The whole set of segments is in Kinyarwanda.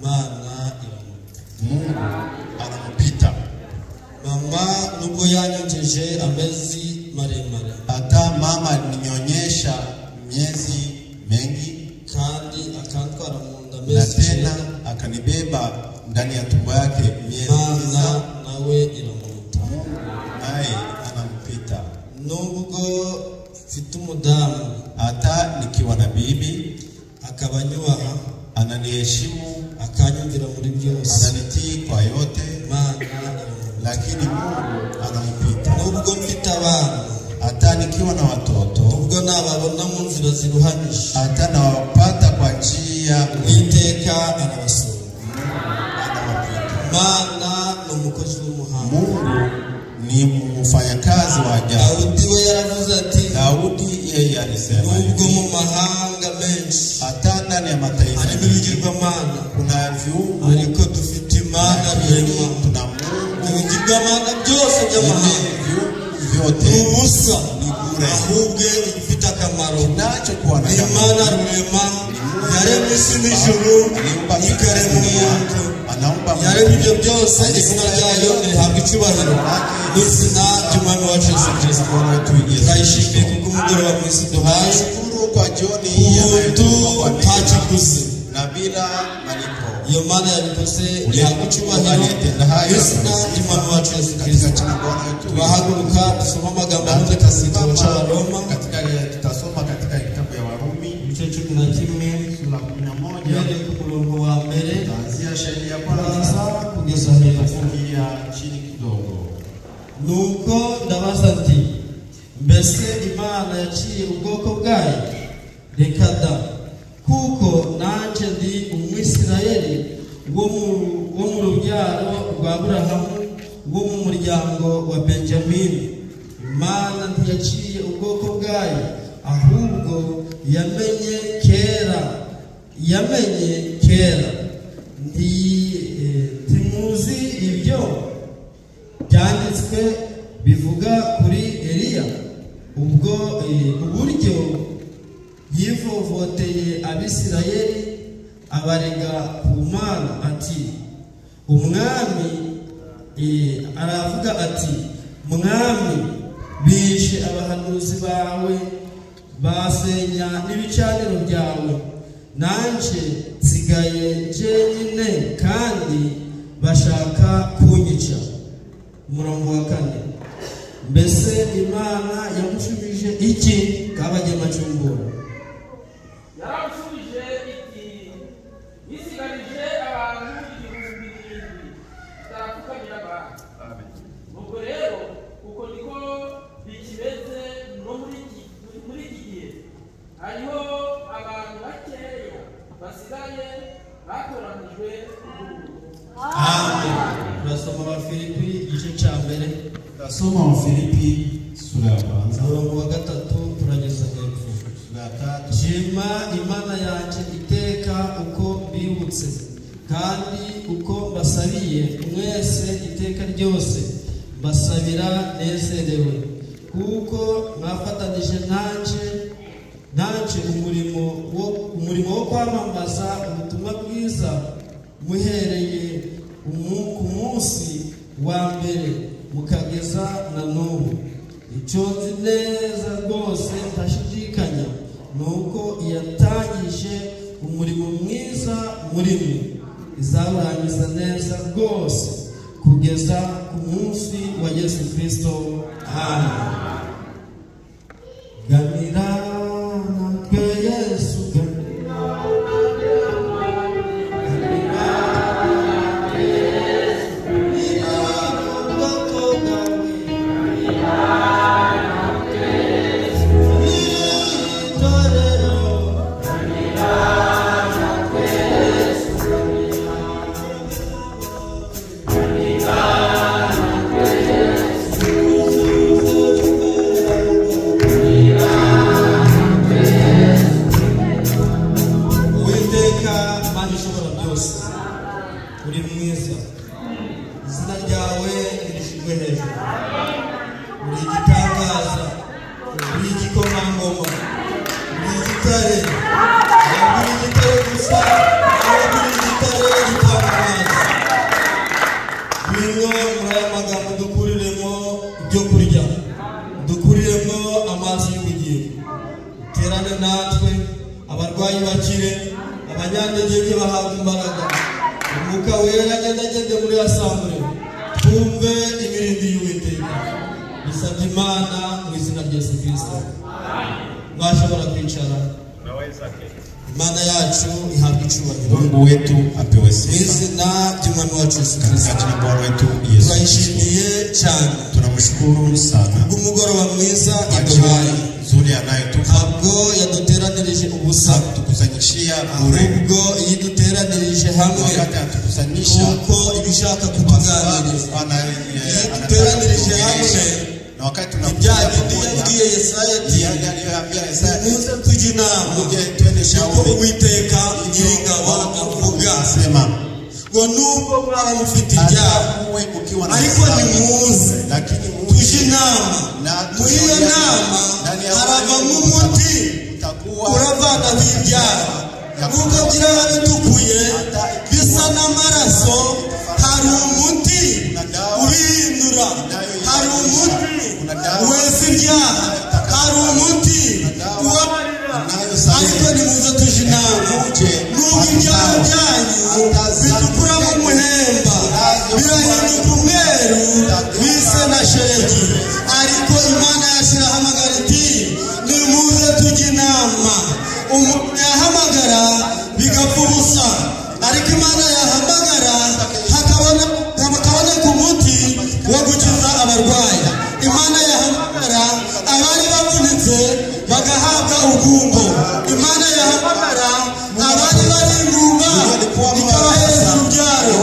Imana iramuta. Mungu anampita. Mama nubwo yanyonkeje amezi maremare, Hata mama alininyonyesha miezi mengi, kandi akantwara mu nda na amezi tena 9, akanibeba ndani ya tumbo yake miezi Imana 9. nawe iramuta. Mungu naye anampita. Nubwo mfite umudamu, Hata nikiwa na bibi, akaba anyubaha, ananiheshimu, akanyumvira muri byose, ananitii kwa yote, Imana iramuta. lakini Mungu anampita. Nubwo mfite abana, Hata nikiwa na watoto, nubwo nababona mu nzira ziruhanyije, hata nawapata kwa njia, Uwiteka arabasura. anawapita. Imana ni umukozi w'umuhanga. Mungu ni mfanyakazi wa ajabu. Dawudi we yaravuze ati, Daudi yeye alisema nubwo hivi, mu mahanga menshi hata ndani ya mataifa harimo mengi ibigirwamana, kuna viungu, ariko dufite Imana rurema. tuna Mungu. Ibigirwamana byose by'amahanga Viungu ni vyote ubusa, ni bure. ahubwo igifite akamaro Kinachokuwa na ni Imana thamani rurema, yaremye isi n'ijuru, aliumba ikarema dunia, umuntu, anaumba yaremye mtu, ibyo byose, izina ryayo rihabwa icyubahiro n'izina ry'Umwami wacu Yesu Kristo. Bwana wetu Yesu Turayishimiye Kristo. kubw'umugoroba mwiza duhaye, Tunashukuru kwa jioni hii ubuntu anayotupa kwa nta neema kiguzi. na bila malipo. Iyo Mana yabikoze ihabwa icyubahiro Aliyetenda hayo n'izina ry'Umwami wacu Yesu katika Kristo. jina la Bwana wetu Yesu. Turahaguruka dusome amagambo Na aboneka mu gitabo tutasimama cy'Abaroma, katika tutasoma katika kitabu ya Warumi ibice 11, sura 11, uhereye ku murongo wa mbere tutaanzia shairi ya kwanza kubanza kugeza hepfo. kufikia chini kidogo. Nuko ndabaza nti, mbese Imana yaciye ubwoko bwayo? Reka da! Kuko nanjye ndi Umwisirayeli wo mu rubyaro rwa Aburahamu, wo mu muryango wa Benjamini. Imana ntiyaciye ubwoko bwayo, ahubwo yamenye kera, yamenye kera. Ntimuzi ibyo byanditswe bivuga kuri Eliya, ubwo uburyo yivovoteye Abisirayeli abarega ku Mana ati, Umwami aravuga ati, Mwami, bishe abahanuzi bawe, basenya n'ibicaniro byawe, nanje nsigaye jyenyine kandi bashaka kunyica. Umurongo wa 4, mbese Imana yamushubije iki? Kabagemacumbura. Yaramushubije iti, nisigarije abantu 7000 batarapfukamira abantu. Ubwo rero uko niko bikimeze no muri iki gihe, hariho abantu bakeya basigaye batoranijwe kubw'ubuntu. Amen. Turasoma Abafilipi igice cya mbere, Tutasoma Wafilipi sura ya kwanza, umurongo wa 3 turageza hepfo. sura ya 3. Shima Imana yanjye iteka uko mbibutse, kandi uko mbasabiye mwese iteka ryose mbasabira nezerewe, kuko mwafatanije nanje umurimo wo kwamamaza ubutumwa bwiza, muhereye ku munsi wa mbere mukageza na n'ubu. Icyo nzi neza rwose ntashidikanya ni uko yatangije umurimo mwiza muri mwe, izawurangiza neza rwose kugeza ku munsi wa Yesu Kristo. Amen. Ganira natwe Yesu, ganira, ganira natwe Yesu, ganira n'ubwoko bwawe, ganira natwe Yesu, itorero, ganira natwe Yesu, ganira natwe Yesu, Uwiteka Mana ishobora byose, uri mwiza, izina ryawe ririshyirwe hejuru, uri igitangaza, uri igikomangoma, uri igitare, ntabwo uri igitare gusa, ahubwo uri igitare. Abanyantege nke bahabwa imbaraga. Umwuka Wera agende muri asambure, twumve imirindi y'Uwiteka. Bisabye Imana mu izina rya Yesu Kristo. Mwashobora kwicara. Imana yacu ihabwa icyubahiro. Mungu wetu apewe Mu sifa izina ry'Umwami wacu Yesu Kristo. katika jina la Bwana wetu Yesu Kristo. Turayishimiye cyane Tunamshukuru sana kubw'umugoroba mwiza kwa yaduhaye. jioni nzuri anayotupa, Ntabwo yaduteranirije ubusa, tukusanyishia bure. ahubwo iyo iduteranirije hamwe Wakati anatukusanyisha nuko iba ishaka kutuganiriza. anataka Duteranirije kutuongelesha. hamwe Na wakati tunakuja ibya bindi pamoja, yabwiye Yesaya ati yale aliyoambia Isaya, muze tujye inama, tuje twende niko shauri, Uwiteka Nyiringabo avuga, asema ngo nubwo mwaba mufite ibyaha hata muwe mkiwa na ariko dhambi, nimuze lakini muje tujye inama. na Muri iyo nama ndani ya haravamo umuti utakuwa uravanaho ibyaha. Nubwo byaba bitukuye bisa n'amaraso, hari umuti ubihindura, hari umuti wesa ibyaha, hari umuti ubabarira. Ariko nimuze tujye inama, nubwo ibyaha byanyu bitukura nk'umuhemba, birahinduka umweru bisa na shelegi. Ariko Imana yashirahamagara iti nimuze tujye inama. Umuntu yahamagara bigapfa ubusa, ariko Imana yahamagara hakaboneka umuti wo gukiza abarwayi. Imana yahamagara abari bavunitse bagahabwa ubwungo. Imana yahamagara abari bari ingumba ikabahereza urubyaro.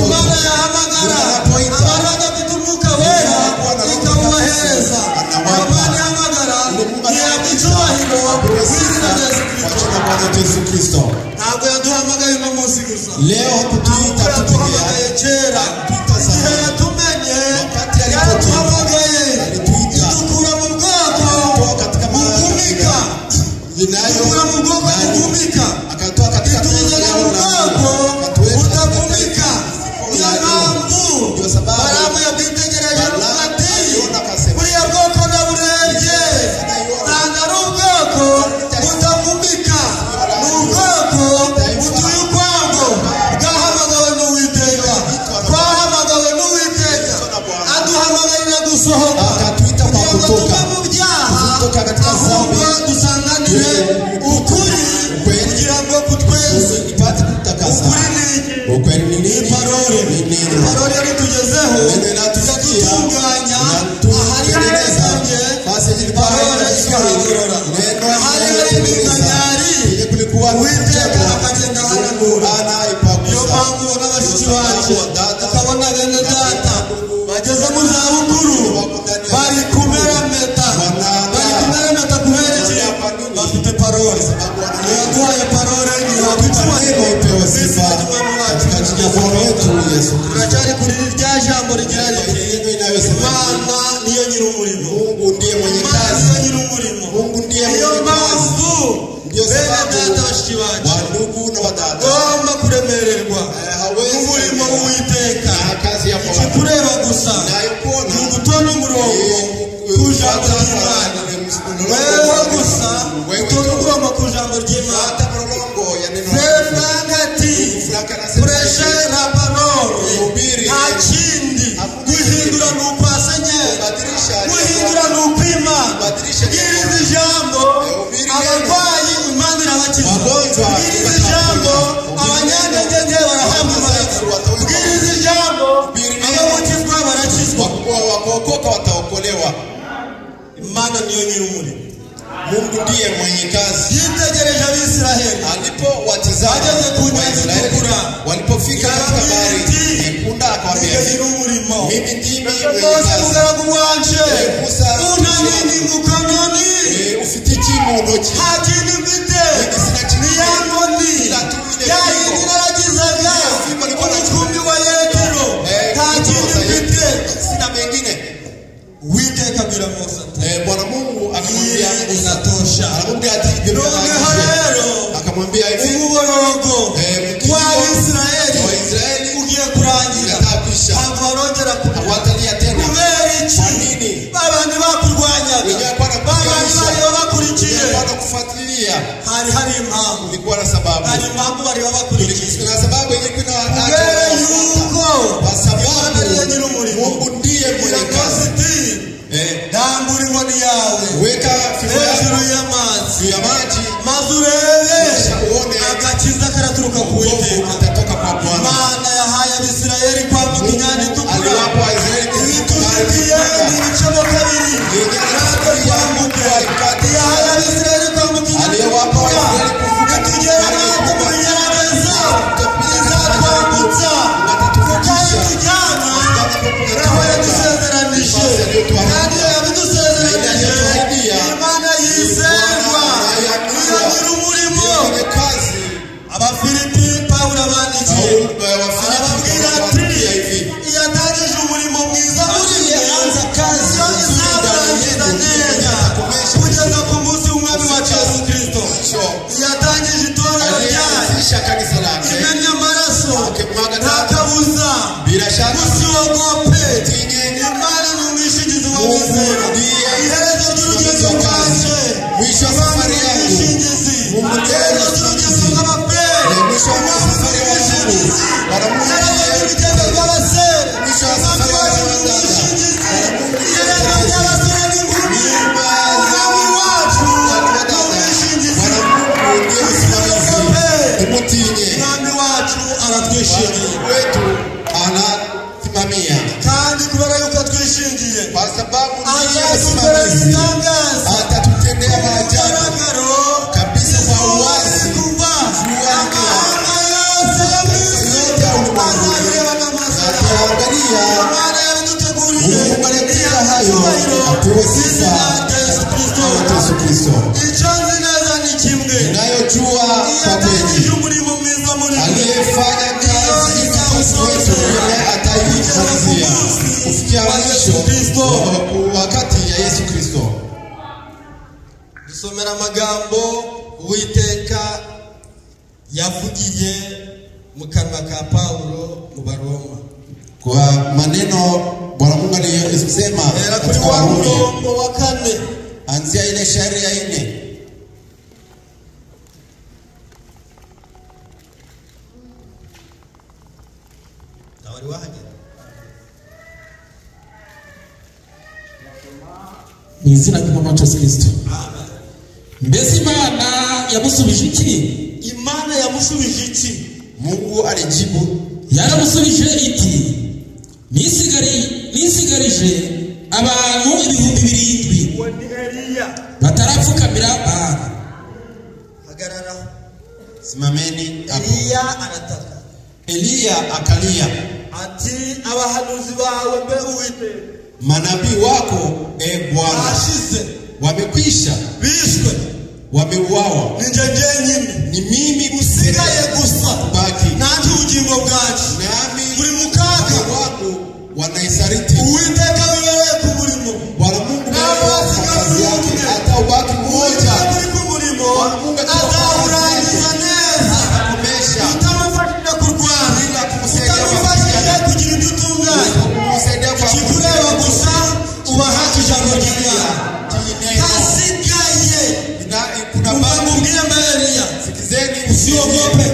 Imana yahamagara abari badafite Umwuka Wera ikamubahereza. Imana ihamagara ihabwa icyubahiro mu izina rya Yesu kwa Kristo. jina la Bwana wetu Yesu Kristo. Ntabwo yaduhamagaye uno munsi gusa, Leo hakutuita tu peke yaduhamagaye yake, kera. alituita Igihe sana. yatumenye Wakati yaraduhamagaye, alituita idukura mu bwoko kutoka katika bugumika, inayo idukura mu bwoko bugumika, akatoa katika ituzana mu bwoko akatuweka butagumika. Niyo mpamvu Ndio sababu Balamu yabwitegereje avuga ati aliona akasema, buriya bwoko ndaburebye ntabwo ari ubwoko butagumika, ni ubwoko butuye ukwabwo, bwahamagawe n'Uwiteka. Twahamagawe n'Uwiteka, aduhamagarira gusohoka akatuita kwa kugira ngo tuve kutoka mu byaha, kutoka katika ahubwo dhambi dusanganire ukuri Ukweli. kugira ngo kutweze. ipate kutakasa. Ukuri ni iki? Ukweli ni nini? Parole. Ni neno. Parole yarutugezeho, Neno inatufikia, iratutunganya ahari inatutengeneza. harazamye, Basi ilikuwa parole ikahagorora, neno ahari hari inayotengeneza. iminkanyari, Yenye kulikuwa Uwiteka akagenda ahanagura. Niyo anaipagusa. mpamvu ubona bashiki bacu, Dada. ukabona bene data bageze mu zabukuru bari kumerameta, bari kumerameta kubera iki? Bafite parole. Yaduhaye parole, ihabwa icyubahiro Ipewe mu izina sifa ry'Umwami wacu katika jina la Bwana wetu Yesu Kristo. Turacyari kuri rya jambo rigira riti Neno inayosema Imana niyo nyir'umurimo. Mungu ndiye mwenye Imana kazi. niyo nyir'umurimo. Mungu ndiye Niyo mwenye kazi. mpamvu Ndiyo bene sababu data bashiki bacu wa ndugu na wadada ugomba kuremererwa hawezi umurimo w'Uwiteka. na kazi ya Bwana Ikikureba gusa nayopona ni ugutonda umurongo ku ijambo ry'Imana. Wewe gusa utonda umurongo ku ijambo ry'Imana. hata mlolongo ya neno Frank ati Frank anasema prêcher la parole, Kuhubiri. nta kindi. Guhindura ni ukwa Senyeri, kubadilisha guhindura ni ukw'Imana. kubadilisha Bwiriza ijambo abarwayi Imana irabakiza. Wagonjwa, Bwiriza ijambo abanyantege nke barahabwa imbaraga. Bwiriza ijambo ababukizwa barakizwa. kwa wakuokoka wataokolewa. Imana niyo nyir'umurimo. Mungu ndiye mwenye kazi. Yitegereje Abisiraheli Alipowatizama Bageze ku nyanja Waisraeli itukura, walipofika katika bahari nyekundu, akawaambia nige nyir'umurimo. mimi ndimi mwenye Mose kazi. mugaragu wanje, Musa, unani ni mukanoni, Ufite iki mu ntoki? nta kintu mfite, Mimi sina kintu. ni ya nkoni Ila tu ile ya fimbo. yindi naragizaga Ile fimbo nilikuwa umukumbi wa Yetero, nta kintu mfite. Sina mengine. Uwiteka abwira Mose ati Bwana Mungu akamwambia iyi Musa, inatosha. anamwambia ati ibyo Noneho birahagije. rero Akamwambia hivi, umuborogo mkilio w'Abisirayeli wa Israeli ugiye kurangira, utakwisha, ntabwo barongera kurira. hawatalia tena. Kubera iki? Kwa nini? Babandi bakurwanyaga, Wenyewe hapana babandi kupiganisha. bariho bakurikiye, Hapana kufuatilia. waliwakimbia, Hari hari impamvu. Kulikuwa na sababu. Hari impamvu bari babakurikiye. Kuna sababu ilikuwa Kubera yuko kwa Imana ariyo sababu nyir'umurimo. Mungu ndiye mwenye Irakoze kazi. iti rambura inkoni yawe Weka fimbo hejuru yako y'amazi juu ya maji, maze urebe kisha uone agakiza karaturuka ku wokovu Uwiteka. utatoka kwa Bwana. Imana yahaye Abisirayeli kwambuka inyanja itukura. Aliwapa Waisraeli Ibituzitiye ni ibicemo kabiri natwe twambuke. Yahaye Abisirayeli kwambuka inyanja Aliyewapa itukura. Waisraeli kuvuka Nitugera natwe mu bigerageza izatwambutsa kuko aho itujyana naho yadusezeranije, kandi iyo yabidusezeranije Imana yizerwa, niyo nyir'umurimo. Mwenye kazi. Abafilipi Pawulo abandikiye arababwira ati yatangije umurimo mwiza muri mwe, iyo izawurangiza neza kugeza ku munsi w'umwami wacu Yesu Kristo. Yatangije itorero ryayo Aliyeanzisha kanisa lake imennye amaraso, akimwaga nta damu, kabuza. bila shaka Usiogope, Imana ni umwishingizi w'abizera. Iherezo ry'urugendo rwanje, mwisho wa Imana safari ni yangu, umwishingizi. Mungu ndiye Iherezo ry'urugendo rw'abapere, na mwisho wa Imana ni safari yangu, umwishingizi. Bwana Mungu Iherezo ndiye ry'urugendo rw'abasore, mwisho wa Umwami safari wacu ni ya wadada, umwishingizi. Iherezo ry'abasore n'inkumi, Umwami wacu ni umwishingizi. Bwana Mungu ndiye msimamizi, Usiogope, tumutinye. Umwami wacu aratwishingiye. Bwana wetu anasimamia, Kandi kubera yuko atwishingiye kwa sababu ndiye azadukorera msimamizi, ibitangaza atatutendea maajabu mugaragaro kabisa kwa uwazi. kuva amahanga yose yo mu isi azabireba n'amaso yawe. Ataangalia. Imana yabiduteguriye. Mungu aliyetenda hayo Icyubahiro apewe sifa izina rya Yesu Kristo. Yesu Kristo. Icyo nzi neza ni kimwe, Ninayojua kwa yatangije kweli umurimo mwiza muri mwe, aliyefanya kazi katika wetu yule ataimalizia kufikia mwisho wakati ya Yesu Kristo. Dusomera amagambo Uwiteka yavugiye mu kanwa ka Pawulo mu Baroma. Kwa maneno Bwana Mungu aliyosema Hera kuri katika wa Warumi, murongo wa kane. anzia ile shairi ya 4. Wari wahagera? Mu izina ry'Umwami wacu Yesu Kristo. Amen. Mbese Imana yamusubije iki? Imana yamusubije iki? Mungu alijibu, Yaramusubije iti nisigarije abantu 7000 Uwo ni Eliya. batarapfukamira Baali. Hagarara. Simameni hapo. Eliya arataka Eliya akalia, ati abahanuzi bawe mbe Uwiteka manabii wako e Bwana bashize, wamekwisha, bishwe, wameuawa, ni njye jyenyine ni mimi usigaye gusa, baki, nanjye ubugingo bwacu nami buri mu kaga. wangu wanaisaliti. Uwiteka wibereye ku murimo. Bwana Mungu Nawe kwa wasigaye kazi yake, umwe. hata ubaki mmoja Uwiteka uri ku murimo azawurangiza neza. atakomesha, Utamufashije kurwana, bila kumsaidia utamufashije kugira ibyo utunganya, kumsaidia kwa ikikureba gusa ubaha ijambo ry'Imana. neno. Hasigaye Na kuna umva baki, nkubwire Mariya, sikizeni, usiogope,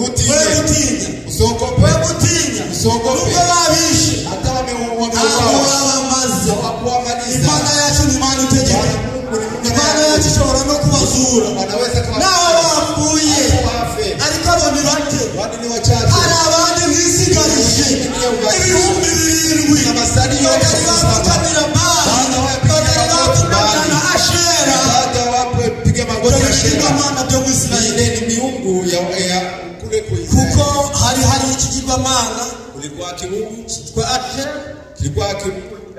utinye, we gutinya, usiogope, we gutinya, usiogope, nubwo babishe hata ntabwo wameuawa babamaze. hawakuwamaliza. Imana yacu ni Imana itegeka. Bwana Mungu ni Mungu Imana yacu ishobora no kubazura anaweza kama nawe bapfuye, wafe, ariko abo ni bake. wani ni wachache. Hari abandi bisigarije 7000 batari bapfukamira Baali, batari bapfukamira na Ashera. Baada wapo piga magoti Dore ya Sheba. ibigirwamana byo mu Isirayeli, Ile ni miungu ya kule kwa Israeli. kuko hari hari ikigirwamana Kulikuwa kiungu, cyitwa Ashera. kilikuwa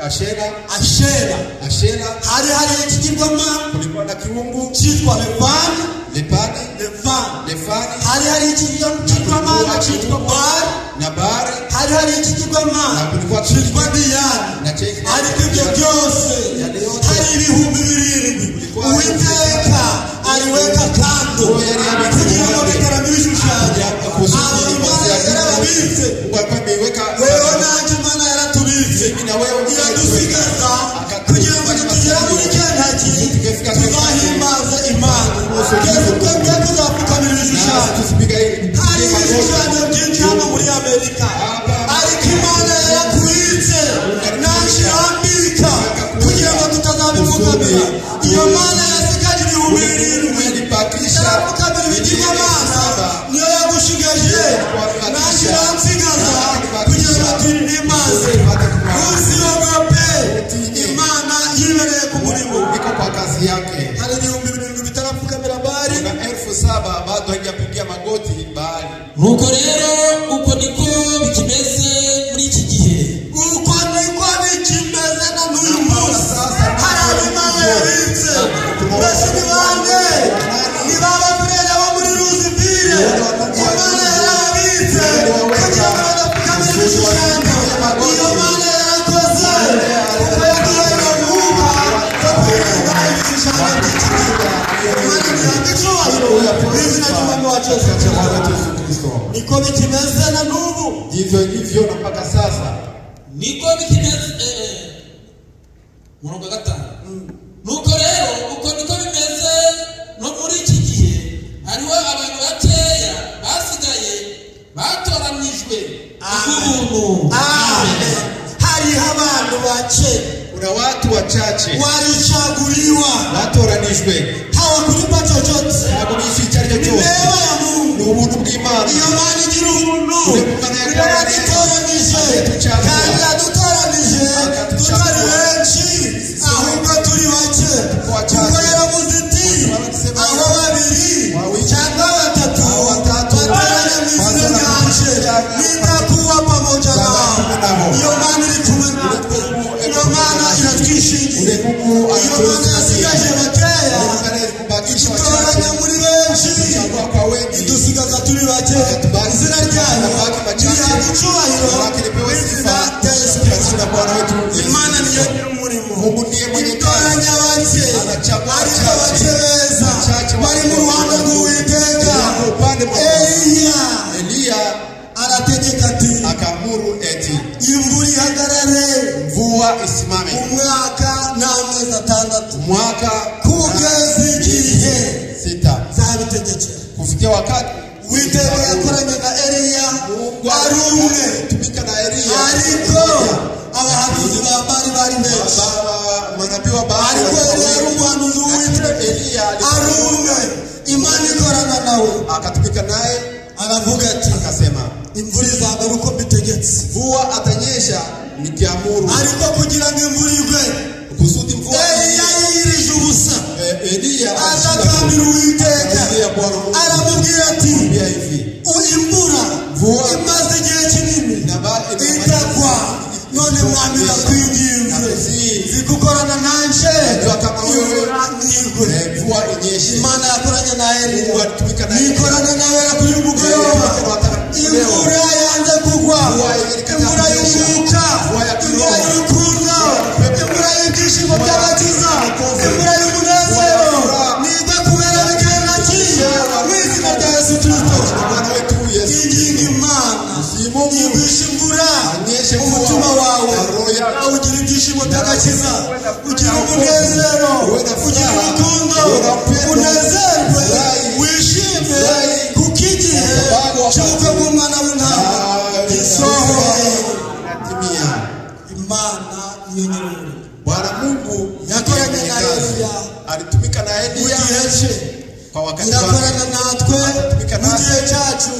Ashera, Ashera. Ashera, Hari hari ikigirwamana kulikuwa na kiungu cyitwa Levani. Lepani, Levani. Lefani Hari hari ikigirwamana cyitwa Baali. na Baali Hari hari ikigirwamana kulikuwa cyitwa Diyani. na Cheki. Ariko ibyo byose hari 7000 Uwiteka aliweka kando kugira ngo bitaramo ibishushanyo. Abo Imana yarababitse. Mungu alikuwa ameiweka Wewe nanjye Imana yaratubitse, mimi na wewe iradusigaza kugira ngo nitugera muri Kentucky tuzahimbaze Imana. Ibishushanyo byinshi hano muri Amerika, ariko Imana yarakuritse naje irambika kugira ngo tutazabipfukamira. Iyo Mana yasigaje 7,000 itarapfukamira ibigirwamana, niyo yagushigaje naje iransigaza kugira ngo tuyihimbaze. Usiogope, Imana yibereye ku murimo. Iko kwa kazi yake. Hari 7,000 bitarapfukamira Baali. Kuna 7,000 bado hajapigia magoti Baali. Nuko rero uko niko bikimeze muri iki gihe. Uko niko bikimeze na n'uyu munsi. Hari abo Imana yabitse. Mbese ni bande? Ni ba bafurere bo muri Ruzipire. Imana yarababitse kugira ngo badapfukamira ibishushanyo. Iyo Mana yarakoze kuko yaduhaye umwuka wo kwirinda ibishushanyo by'iki gihe. Imana ntihabwa icyubahiro mu izina ry'Umwami wacu Yesu Katika Kristo. Bwana wetu Yesu Kristo. Niko bikimeze na n'ubu. Ndivyo hivyo na mpaka sasa. Niko bikimeze murongo wa 5. Nuko rero uko niko bimeze no muri iki gihe, hariho abantu bakeya basigaye batoranijwe kubw'ubuntu. Amen. Hariho abantu bake Kuna watu wachache walichaguliwa, batoranijwe, hawakulipa chochote, ntabwo bishyuye icyo ari cyo ni cyose. neema ya Mungu. Ni ubuntu bw'Imana. Iyo Mana igira ubuntu, niyo yadutoranije, kandi yadutoranije tutari benshi, ahubwo turi bake, kuko yaravuze iti abo babiri cyangwa batatu bateranye mu izina ryanje, nitakuwa pamoja nao. Iyo Mana iri kumwe natwe, iyo Mana iratwishingiye, iyo Mana yasigaje bakeya Anayebakisha idutoranya wachache, muri benshi, kuchagua kwa wengi, idusigaza turi bake. Izina ryayo rihabwa icyubahiro lake lipewe mu izina sifa rya Yesu katika Kristo. jina la Bwana wetu Yesu Imana niyo Kristo. nyir'umurimo, Mungu ndiye mwenye kazi, itoranya bake, anachagua ariko wachache, bake beza wachache bari mu ruhande rw'Uwiteka. Kwa upande mwa Eliya Eliya arategeka ati akaamuru eti imvura ihagarare mvua isimame umwaka n'amezi 6 mwaka kugeza igihe 6 nzabitegekera. kufikia wakati Uwiteka yakoranye na Eliya Mungu ari umwe, alitumika na Eliya, ariko abahanuzi ba Baali bari benshi. Manabii wa Baali Ariko walikuwa Eliya yari wengi. umuhanuzi w'Uwiteka Eliya ari umwe, Imana ikorana nawe. akatumika naye, Aravuga ati akasema imvura izagwa uko mbitegetse, mvua atanyesha nikiamuru, ariko kugira ngo imvura igwe kusudi mvua Eliya yiyirije ubusa, Eliya atakambira Uwiteka, Eliya Bwana Mungu aramubwira ati akamwambia hivi imvura Mvua imaze igihe kinini na itagwa, none mwami ndakwinginze zigukorana nanje Najua kama wewe imvura ntigwe. mvua inyeshe. Imana yakoranye na Eliya, Mungu alitumika na Eliya. nikorana nawe kuri uyu mugoroba. Imvura yanze kugwa, imvura y'umwuka, imvura y'urukundo, imvura y'ibyishimo by'agakiza, imvura y'umunezero nigwe kubera bikengaki mu izina rya Yesu Kristo. Bwana wetu Yesu Inginga Imana Mungu igwisha imvura anyeshe mvua umutima wawe, na roho yako. nawe ugira ibyishimo by'agakiza, ugira umunezero, Uwe na ugira furaha, urukundo, uwe na upendo, unezerwe, furahi, wishime, furahi, kuko igihe sababu wakati cy'ubukwe bw'umwana w'intama gisohoye. Inatimia. Imana niyo nyir'umurimo. Bwana Mungu Yakoranye ndiye na mwenye kazi. Eliya Alitumika na mu Eliya gihe cye, kwa wakati wake. irakorana natwe mu gihe cyacu,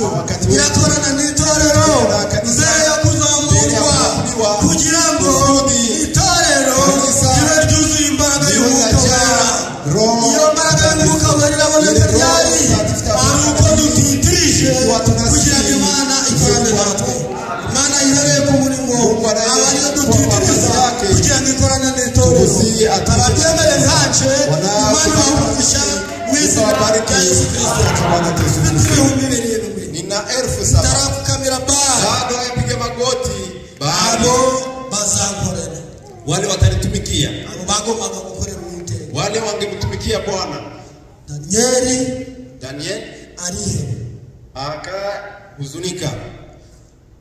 irakorana n'itorero mbere yo kuzamurwa, kugira ngo itorero ribe ryuzuye imbaraga y'Umwuka Wera. Iyo mbaraga y'Umwuka Wera iraboneka ryari? Ari uko dutitirije kugira ngo Imana ikorane natwe. Imana ihereye ku murimo, aba ariyo dutitiriza kugira ngo ikorane n'itorero. Ababyemeye ntace, Imana ibaha mu izina rya Yesu Kristo. Bwana wetu Yesu Mfite Kristo. 7,000 Nina 7,000 bitarapfukamira Baali, bado hayapiga magoti Baali, abo bazankorera, wale watanitumikia, abo bagombaga gukorera Uwiteka. wale wangemtumikia Bwana. Daniyeli Daniel ariheba, akahuzunika,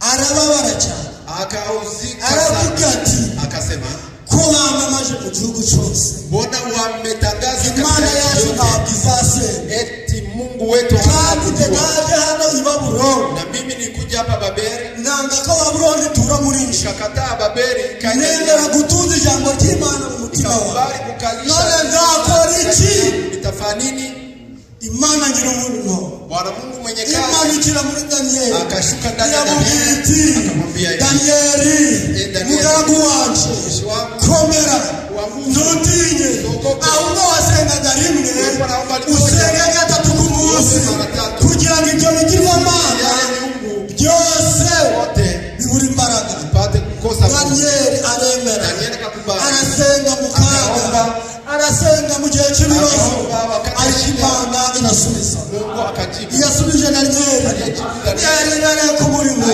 arababara cyane, akauzika aravuga sana, ati akasema ko bamamaje mu gihugu cyose, mbona wametangaza Imana katika yacu nchi yote ntabwo izasenga, eti Mungu wetu kandi hatakuwa. njye naje hano i Babuloni Na mimi bwinshi. Nikakataa Babeli, nikaenda Nemera gutuza ijambo ry'Imana mu mutima wawe. nikakubali kukalisha. None nzakora iki? Nitafanya nini? Imana nyir'umurimo Bwana Mungu mwenye kazi imanukira muri Daniyeli, akashuka ndani ya iramubwira Danieli iti, akamwambia hivi, Daniyeli, Eh, Danieli, mugaragu wanje, mtumishi wangu, komera, wa nguvu, ntutinye, Usiogope. ahubwo wasengaga rimwe, Ulikuwa unaomba limoja, usenge gatatu ku munsi, Uombe mara tatu. kugira ngo ibyo bigirwamana yale miungu byose yote bibura imbaraga. ipate kukosa nguvu. Daniyeli aremera, Danieli akakubali, arasenga mu kaga, Akaomba. arasenga mu gihe cy'ibibazo, Akaomba wakati wa ariko shida. Imana irasubiza. Mungu akajibu. Yasubije Daniyeli, Aliyejibu Danieli. yari ku murimo,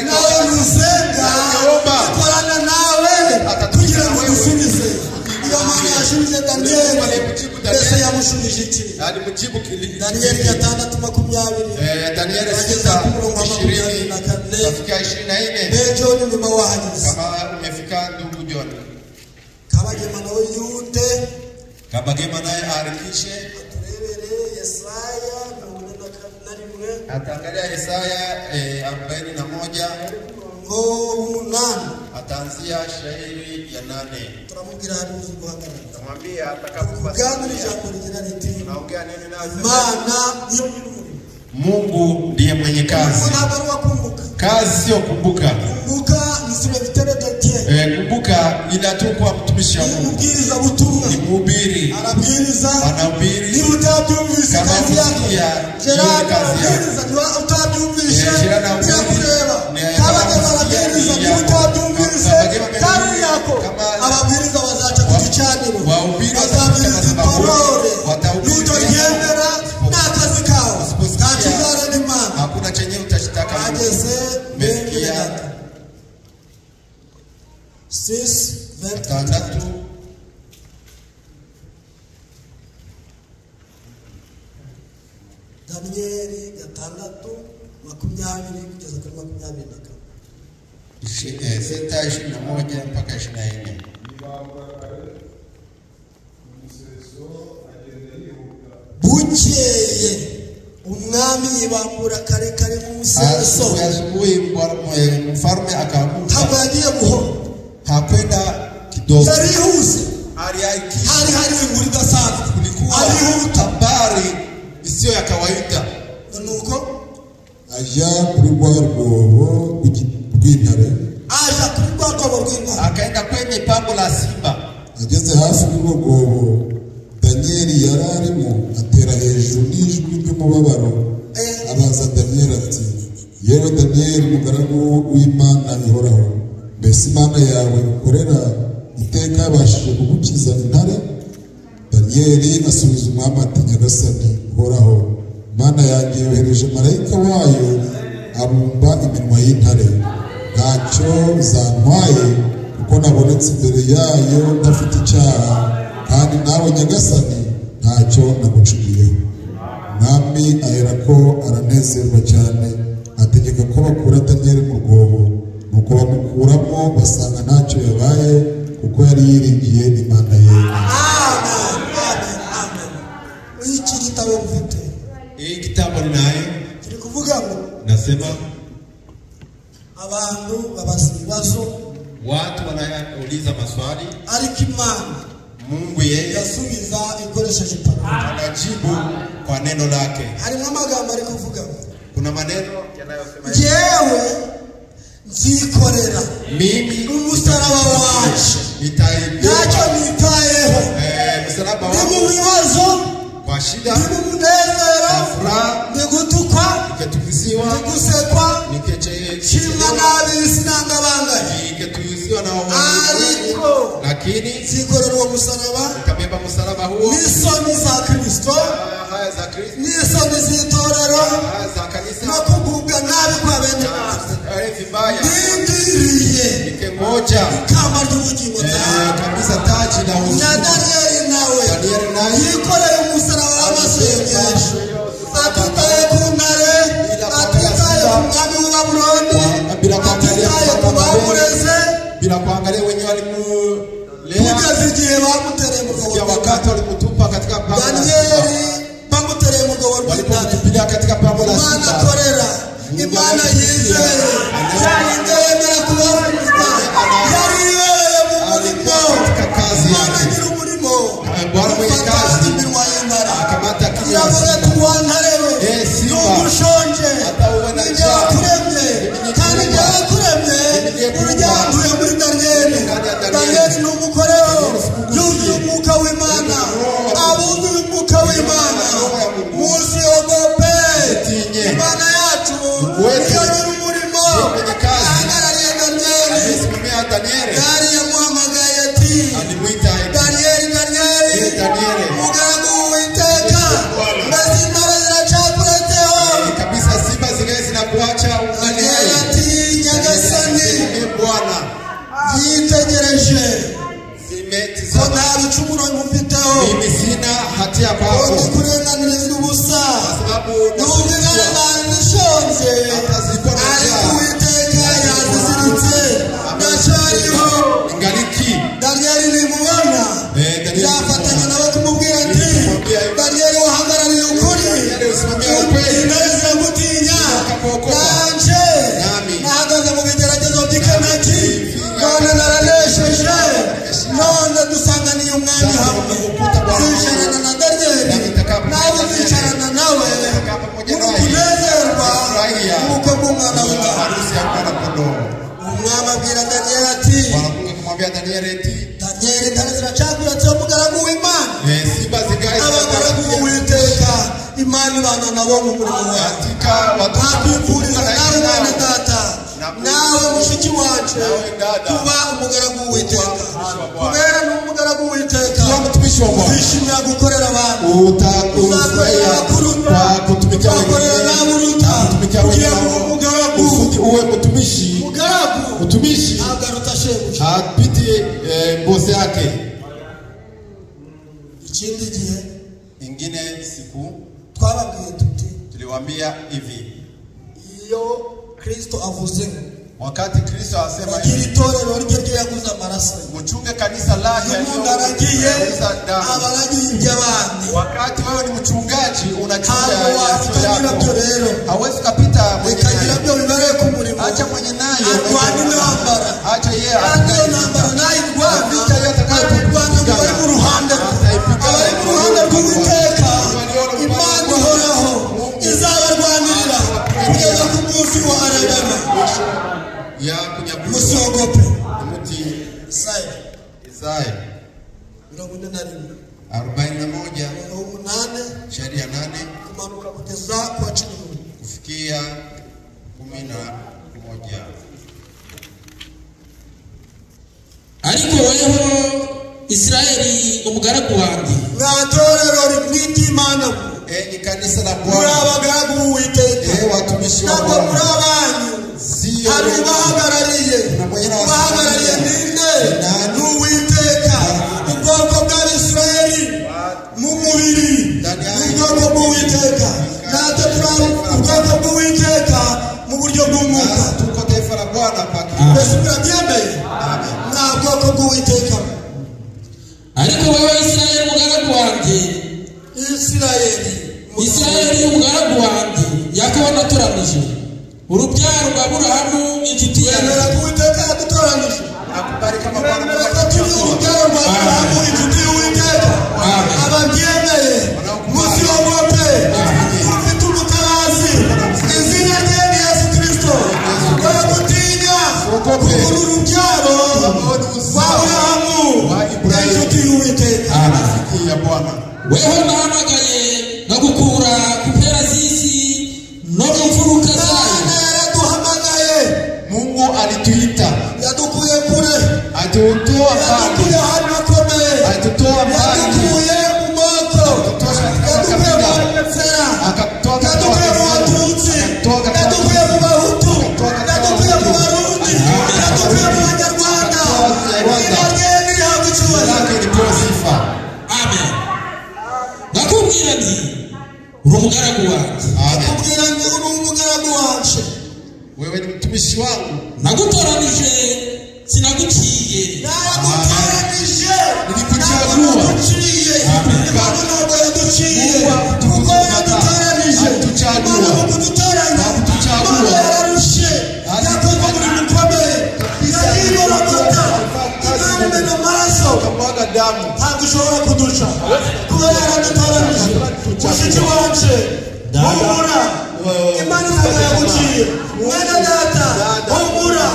nawe nusenga Naomba. ikorana nawe kugira ngo igusubize. Iyo Mana yashubije Daniyeli, Aliyemjibu Danieli. mbese yamushubije iki? Alimjibu Daniyeli 6:20. Danieli Ageza ku murongo wa 6:20 24. nafika 24. Mbe John nyuma wahageze, Kama umefika ndugu John. Kabagema nawe yihute Kabagema naye aharakishe, aturebere Yesaya 41 ataangalia Yesaya 41, umurongo w'umunani. ataanzia shairi ya 8. Turamubwira hari uzi guhagarara. Tamwambia Kuganira atakapokuwa ijambo rigira riti, tunaongea neno naye. Imana niyo nyir'umurimo. Mungu ndiye mwenye kazi. Ntabwo ari uwakumbuka. Kazi sio kumbuka. Kumbuka ni serviteur de Dieu, Kumbuka ila tu kuwa mtumishi wa ni Mungu, umubwirizabutumwa, ni mhubiri, arabwiriza. anahubiri. Niba utabyumvise Kama kazi yake, husikia, Gerard hiyo ni kazi yake. arabwiriza. Niba utabyumvise Gerard anahubiri. birakureba. Ne- Kabagema arabwiriza. Kama Niba utabyumvise Kabagema amehubiri. kari yako. Kama- Ababwiriza bazaca ku gicaniro, Wahubiri bazabwiriza watafika madhabahuni, iparole. watahubiri. Nutaryemera ni akazi kawe, Usiposikia, nta kizarega Imana. Hakuna chenye utashitaka Mungu. Ageze Umesikia? 6:24. 6. Daniyeli 6:20 kugeza kuri 24. 6:21 mpaka 24. Yibambura kare mu museso agenda yihuta. Bukeye umwami yibambura kare kare mu museso. Asubuhi asubuhi mfalme akaamuka, Ntabwo yagiye buhoro, hakwenda kidogo, yarihuse. aliharakisha. Hari hari inkuru idasanzwe, Kulikuwa arihuta. habari isiyo ya kawaida. Nuko ajya kuri rwa rwobo rw'intare. aja kuri rwa rwobo rw'intare. Akaenda kwenye pango la simba. Ageze hafi y'urwo rwobo Daniyeli yari arimo, atera hejuru n'ijwi ry'umubabaro, abaza Daniyeli ati, yewe Daniyeli umugaragu w'Imana ihoraho, mbese Imana yawe ukorera iteka yabashije kugukiza intare? Daniyeli asubiza umwami ati, Nyagasani uhoraho, Imana yanjye yohereje marayika wayo abumba iminwa y'intare, ntacyo zantwaye kuko nabonetse imbere yayo ntafite icyaha, kandi nawe Nyagasani ntacyo nagucumuyeho. Umwami aherako aranezerwa cyane, ategeka ko bakura Daniyeli mu rwobo. Nuko bamukuramo basanga ntacyo yabaye, kuko yari yiringiye Imana ye. Amen, amen, amen. Iki gitabo mfite Hii kitabu ninayo kiri kuvuga ngo nasema abantu babaza ibibazo, watu wanauliza maswali, ariko Imana Mungu yeye irasubiza ikoresheje iparole. anajibu kwa neno lake. Harimo amagambo ari kuvuga ngo Kuna maneno yanayosema hivi, njyewe nzikorera mimi umusaraba wacu, nitaibeba ntacyo nitayeho, msalaba ndi mu wangu bibazo, kwa shida ndi mu munezero, na furaha, ndi gutukwa, nikitukiziwa, ndi gusekwa, nshimwa n'ab'isi nangabanganye, nikitukiziwa na ariko walimwengu, lakini nzikorera uwo musaraba nitabeba msalaba huo, n'isoni za Kristo, haya za Kristo, n'isoni z'itorero, haya za kanisa, no kugubwa nabi kwa bene wacu. vibaya, Ndindiriye nikingoja ikamba ry'ubugingo bwawe. kabisa taji la Na uzima. Daniyeli nawe Daniyeli naye yikoreye umusaraba w'amasengesho, atitaye ku ntare, atitaye ku mwami w'i Babuloni, Bila kuangalia atitaye ku bamureze, bila kuangalia wenyewe walimulea, kugeza igihe bamutereye mu rwobo kufikia rw'intare. wakati walimutupa katika pango la simba, Daniyeli bamutereye mu rwobo rw'intare. walipomtupilia katika pango la Imana simba. akorera, Imana yizeye, ninde yemera kuba Mungu wetu Niyo nyir'umurimo mwenye kazi ahagarariye Daniyeli aliyesimamia Danieli yari yamuhamagaye ati alimwita Daniyeli Daniyeli Danieli. umugaragu w'Uwiteka mbese intare ziracakuretseho kabisa, simba zingine zinakuacha ungali Daniyeli hai. ati Nyagasani Ee Bwana, yitegereje ko zimetizama nta bicumuro nkufiteho mimi sina hatia ko kwako, ndi kurenganirizwa ubusa kwa sababu nubwo intare zari zishonje hata zilikuwa na ariko njaa Uwiteka yaziziritse ndacyariho ingaliki. Daniyeli nimubona Danieli yafatanya nawe kumubwira ati Daniyeli wahagarariye ukuri Danieli usimamia ukweli, intare ziragutinya nanje nahagaze mu bigeragezo by'ikameki none naranesheje none dusanganiye umwami hamwe nzicarana na Daniyeli nawe uzicarana nawe muri kunezerwa ubukwe bw'umwana w'Imana harusi ya mwana kondoo. Umwami abwira Daniyeli ati Bwana Mungu akamwambia Danieli eti Daniyeli intare ziracakuratse umugaragu w'Imana simba zingali abagaragu b'Uwiteka Imana ibana nabo mu murimo wawe katika watoto ntakwifuriza nawe mwene data nawe mushiki wacu kuba umugaragu w'Uwiteka kubera ni umugaragu w'Uwiteka kuwa mtumishi wa Bwana uzishimira gukorera abantu utakufurahia uzakorera kwa kutumikia uzakorera wengine, nawe uruta kutumikia ugiye wengine kuba umugaragu kusudi uwe mtumishi. umugaragu Mtumishi ntabwo aruta shebuja hapiti bosi yake. Ikindi gihe Ingine siku twababwiye tuti tuliwaambia hivi, iyo Kristo avuze ngo wakati Kristo asema agira hivi, itorero rye ryo yaguze amaraso ye mchunge kanisa lake iyo umuntu aragiye aliyouza damu. aba aragiye iby'abandi Wakati wewe ni mchungaji unachunga ntabwo yasiyo waruta nyirabyo yako, rero hawezi ukapita mwenye reka nayo. nyirabyo bibere ku murimo Acha mwenye nayo, arwana intambara acha yeye kandi iyo apigane. ntambara nayirwana Vita yote arayirwana ngo bari mu ruhande rwe abari mu ruhande rw'Uwiteka Imana ihoraho izabarwanirira kugeza ku munsi wa Aragama ya kunyakuliwa. musogope Mti Isaya Isaya 41 41 8 shairi ya 8 kumanuka kugeza ku wa 11 kufikia 11. Ariko weho Isirayeli umugaragu wanjye mwa torero ry'Imana Enyi kanisa la muri Bwana, abagaragu b'Uwiteka eh, watumishi wa ntabwo muri Bwana, abanyu sio hari ubahagarariye ubahagarariye ninde ni Uwiteka ubwoko bw'Abisirayeli mu mubiri ni ubwoko bw'Uwiteka natwe turi ubwoko bw'Uwiteka mu buryo bw'umwuka nasi tuko taifa la Bwana kwa kiroho. mbese murabyemeye nta bwoko bw'Uwiteka ariko wewe Isirayeli umugaragu wanjye Isirayeli Isirayeli umugaragu wanjye Yakobo natoranije urubyaro rwa Aburahamu inshuti wemera yanjye ko Uwiteka yadutoranije Nakubali kama Bwana wemera ko turi urubyaro rwa Aburahamu inshuti y'Uwiteka Amen. ababyemeye musiogope ufite umutabazi izina rye ni Yesu Kristo we gutinya kuko uru rubyaro rwa Aburahamu inshuti y'Uwiteka rafiki ya Bwana. weho nahamagaye nkagukura ku mpera z'isi no mu mfuruka zayo Imana yaraduhamagaye Mungu alituita, yadukuye kure alitutoa mbali, yadukuye ahantu hakomeye alitutoa mbali, yadukuye mu moko yadukuye mu Bugesera akatutoa katika yadukuye mu Batutsi yadukuye mu Bahutu yadukuye mu Barundi yadukuye mu Banyarwanda izina rye nirihabwa icyubahiro lake lipewe sifa. amen ndakubwira nti uri umugaragu wanjye Amen. akubwira ngo uri umugaragu wacu Wewe ni mtumishi wangu, nagutoranije sinaguciye naragutoranije Nilikuchagua. ntabwo naguciye Imana ntabwo yaduciye kuko yaradutoranije Alituchagua. Imana mu kudutoranya Alituchagua. Imana yararushe yakoze umurimo ukomeye yagiye Imana imena amaraso ukamwaga damu. ntabwo ishobora kuduca kuba yaradutoranije mushiki wacu humura Imana ntabwo yaguciye mwene data humura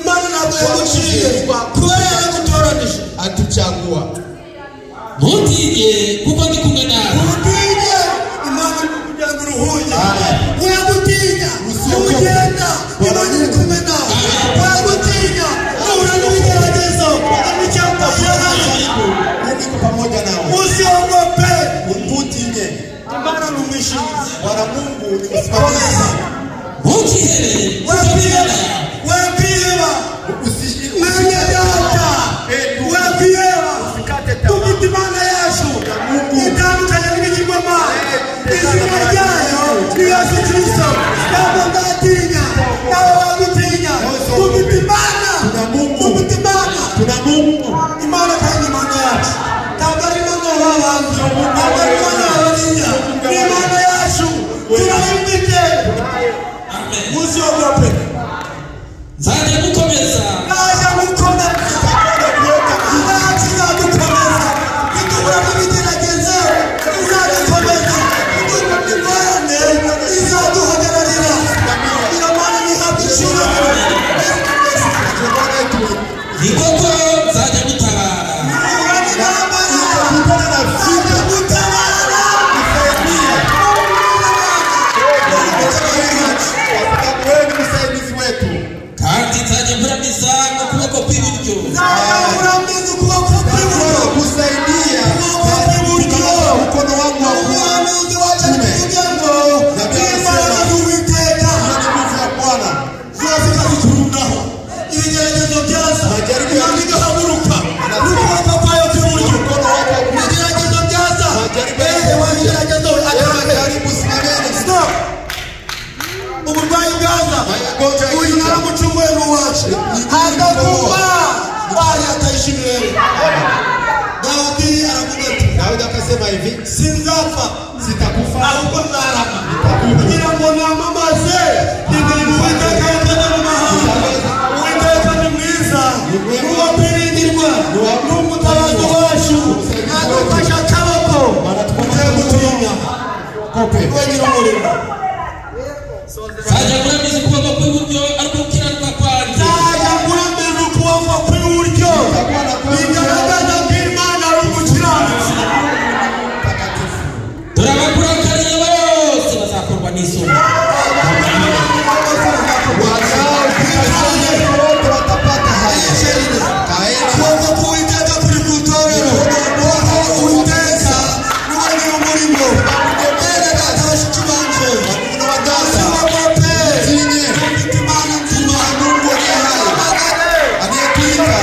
Imana ntabwo yaguciye kuba yaragutoranije Alituchagua. ntutinye kuko ndi kumwe nawe utinye Imana iri kugira ngo uruhuye wegutinya ntugende Musiogope. Nzajya gukomeza. Nzajya gukomeza. Nzadukomeza. Nitubura n'ibigeragezo izadukomeza. Nitubura n'ingorane izaduhagararira. Iyo Mana ntihabwe icyubahiro. Ni koko nzajya gutabara. Nihura n'intambara nzajya gutabara. Kwa sababu wewe ni msaidizi wetu. Kandi nzajya muramiza n'ukuboko kw'iburyo. Nzajya muramiza ukuboko kw'iburyo. Kusaidia Ukuboko kw'iburyo. mkono wangu wa Umuhanuzi wacu ari kuvuga ngo imbaraga z'Uwiteka kuume ni nguvu ya Bwana. zose ikazikurundaho. Ibigeragezo byaza Imana igahaguruka n'ukuboko kwayo kw'iburyo. Mkono wako wa kuume. Ibigeragezo byaza ewe ibigeragezo Wewe agaragara. karibu, simameni. Stop. Uburwayi bwaza Magonjwa uyu yakija. naramucunguye ni uwacu hatakuba bari ataishi milele. Dawudi aravuga ati Daudi akasema hivi, sinzapfa sitakufa ahubwo nzarama kugira ngo namamaze imirimo Uwiteka yakoze mu mahanga. Uwiteka ni mwiza, ni uwo kwiringirwa, ni umutabazi wacu, adufashe akaboko twe gutinya. kope. We nyir'umurimo Nzajya muramiza ukuboko kw'iburyo ariko gukiranuka kwanjye. nzajya muramiza ukuboko kw'iburyo bigaragaza ko Imana ari umukiranutsi. Takatifu. Dore abakurakariye bose bazakorwa n'isoni. Wanaokukasirikia wote watapata haya. Kaeni. Ukuboko k'Uwiteka kuri ku itorero. Ukuboko k'Uwiteka ni we nyir'umurimo. Bene data bashiki banje, Kuna wadada musiogope, Mtinye. mufite Imana nzima. Mungu aliye hai Amagare. anayetuita.